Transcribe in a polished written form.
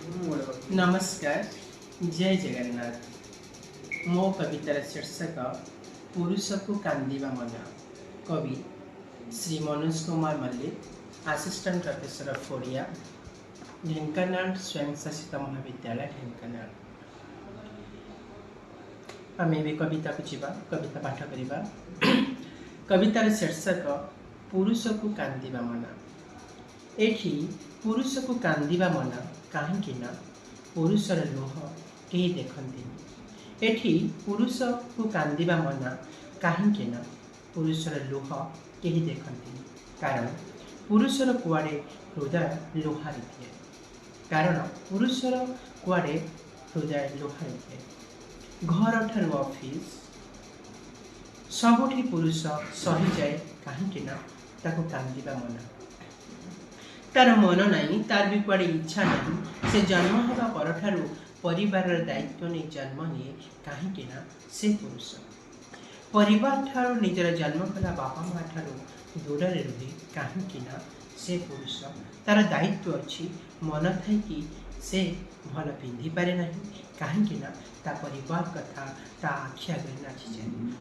ମୁଁ ଗୋଟେ କବି। ନମସ୍କାର, ଜୟ ଜଗନ୍ନାଥ। ମୋ କବିତାର ଶୀର୍ଷକ ପୁରୁଷକୁ କାନ୍ଦିବା ମନା। କବି Shri Manoj Kumar Mallick, assistant professor of Odia, Dhenkanal ସ୍ୱୟଂଶାସିତ ମହାବିଦ୍ୟାଳୟ, ଢେଙ୍କାନାଳ। ଆମେ ଏବେ କବିତାକୁ ଯିବା, କବିତା ପାଠ କରିବା। କବିତାର ଶୀର୍ଷକ ପୁରୁଷକୁ କାନ୍ଦିବା ମନା। ଏଠି ପୁରୁଷକୁ କାନ୍ଦିବା ମନା, କାହିଁକି ନା ପୁରୁଷର ଲୁହ କେହି ଦେଖନ୍ତିନି। ଏଠି ପୁରୁଷକୁ କାନ୍ଦିବା ମନା, କାହିଁକି ନା ପୁରୁଷର ଲୁହ କେହି ଦେଖନ୍ତିନି। କାରଣ ପୁରୁଷର କୁଆଡ଼େ ହୃଦୟ ଲୁହାରେ ତିଆରି। କାରଣ ପୁରୁଷର କୁଆଡ଼େ ହୃଦୟ ଲୁହାରେ ତିଆରି। ଘରଠାରୁ ଅଫିସ ସବୁଠି ପୁରୁଷ ସହିଯାଏ, କାହିଁକି ନା ତାକୁ କାନ୍ଦିବା ମନା। ତାର ମନ ନାହିଁ, ତାର ବି କୁଆଡ଼େ ଇଚ୍ଛା ନାହିଁ। ସେ ଜନ୍ମ ହେବା ପରଠାରୁ ପରିବାରର ଦାୟିତ୍ୱ ନେଇ ଜନ୍ମ ନିଏ, କାହିଁକି ନା ସେ ପୁରୁଷ। ପରିବାର ଠାରୁ, ନିଜର ଜନ୍ମ କଲା ବାପା ମା ଠାରୁ ଦୂରରେ ରୁହେ, କାହିଁକି ନା ସେ ପୁରୁଷ। ତାର ଦାୟିତ୍ୱ ଅଛି, ମନ ଥାଇକି ସେ ଭଲ ପିନ୍ଧିପାରେ ନାହିଁ, କାହିଁକି ନା ତା ପରିବାର କଥା ତା ଆଖି ଆଗରେ ନାଚିଯାଏ।